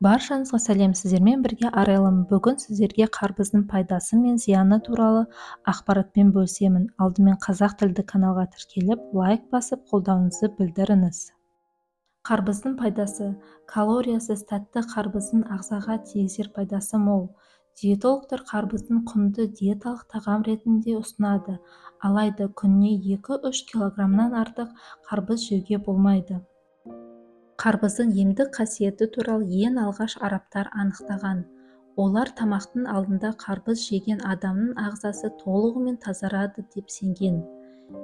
Баршаңызға сәлем, сіздермен бірге Арайлым. Бүгін сіздерге қарбыздың пайдасы мен зияны туралы ақпаратпен бөлісемін. Алдымен қазақ тілді каналға тіркеліп, лайк басып, қолдауыңызды білдіріңіз. Қарбыздың пайдасы. Калориясыз тәтті қарбыздың ағзаға тигізер пайдасы мол. Диетологтар қарбыздың құнды диеталық тағам ретінде ұсынады. Алайда күніне 2-3 килограммнан артық қарбыз жеуге болмайды. Қарбыздың емдік қасиеті туралы ең алғаш арабтар анықтаған. Олар тамақтың алдында қарбыз жеген адамның ағзасы толығымен тазарады деп сенген.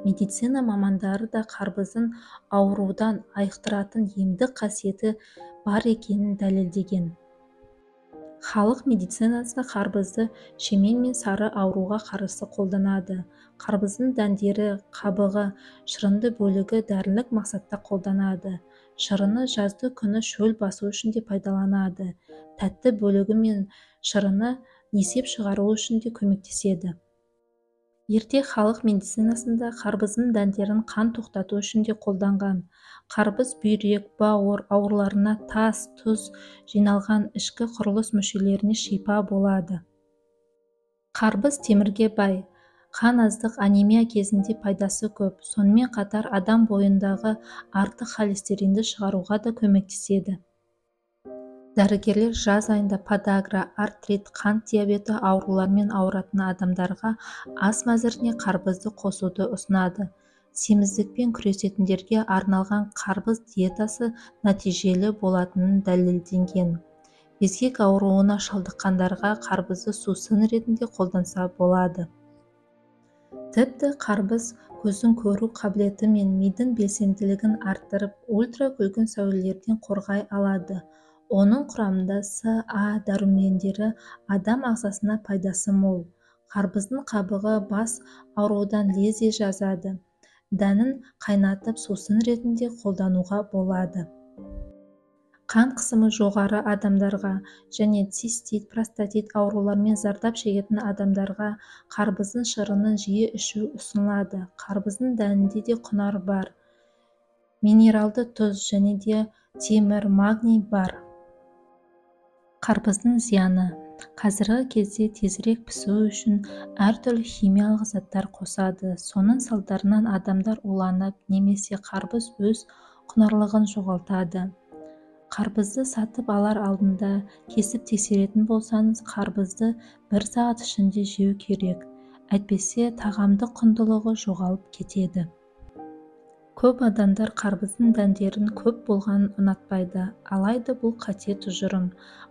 Медицина мамандары да қарбыздың аурудан айықтыратын емдік қасиеті бар екенін дәлелдеген. Халық медицинасында қарбызды шемен мен сары ауруға қарсы қолданады. Қарбыздың дәндері, қабығы, шырынды бөлігі дәрілік мақсатта қолданады. Шырыны жазды күні шөл басу үшін де пайдаланады. Тәтті бөлігі мен шырыны несеп шығару үшін де көмектеседі. Ерте халық медицинасында қарбыздың дәндерін қан тоқтату үшін де қолданған. Қарбыз бүйрек, бауыр ауруларына, тас, тұз жиналған ішкі құрылыс мүшелеріне шипа болады. Қарбыз темірге бай. Қан аздық, анемия кезінде пайдасы көп. Сонымен қатар адам бойындағы артық холестеринді шығаруға да көмектеседі. Дәрігерлер жаз айында подагра, артрит, қант диабеті ауруларымен ауыратын адамдарға ас мәзіріне қарбызды қосуды ұсынады. Семіздікпен күресетіндерге арналған қарбыз диетасы нәтижелі болатынын дәлелденген. Безгек ауруына шалдыққандарға қарбызды сусын ретінде қолданса болады. Тіпті қарбыз көздің көру қабілеті мен мидың белсенділігін арттырып, ультракүлгін сәулелерден қорғай алады. Оның құрамында С, А дәрумендері адам ағзасына пайдасы мол. Қарбыздың қабығы бас аурудан лезде жазады. Дәнін қайнатып сусын ретінде қолдануға болады. Қан қысымы жоғары адамдарға және цистит, простатит ауруларымен зардап шегетін адамдарға қарбыздың шырынын жиі ішу ұсынылады. Қарбыздың дәнінде де құнар бар. Минералды тұз және де темір, магний бар. Қарбыздың зияны. Қазіргі кезде тезірек пісу үшін әртүрлі химиялық заттар қосады. Соның салдарынан адамдар уланып, немесе қарбыз өз құнарлығын жоғалтады. Қарбызды сатып алар алдында кесіп тексеретін болсаңыз, қарбызды бір сағат ішінде жеу керек. Әйтпесе тағамдық құндылығы жоғалып кетеді. Көп адамдар қарбыздың дәндерін көп болғанын ұнатпайды. Алайда бұл қате тұжырым.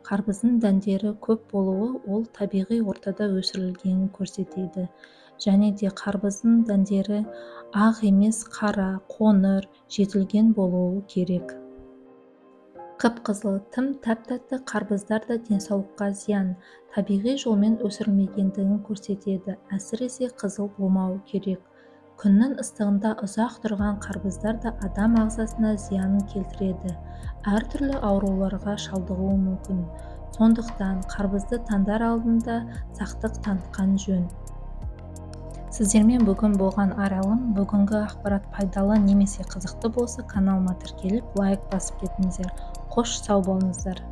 Қарбыздың дәндері көп болуы ол табиғи ортада өсірілгенін көрсетеді. Және де қарбыздың дәндері ақ емес қара, қоңыр, жетілген болуы керек. Қып-қызыл, тым тәп-тәтті қарбыздар да денсаулыққа зиян, табиғи жолмен өсірілмегендігін көрсетеді. Әсіресе қызыл болмауы керек. Күннің ыстығында ұзақ тұрған қарбыздар да адам ағзасына зиянын келтіреді. Әртүрлі ауруларға шалдығуы мүмкін. Сондықтан қарбызды таңдар алдында сақтық танытқан жөн. Сіздермен бүгін болған Арайлым. Бүгінгі ақпарат пайдалы немесе қызықты болса, каналыма тіркеліп, лайк басып кетіңіздер. Қош, сау болыңыздар.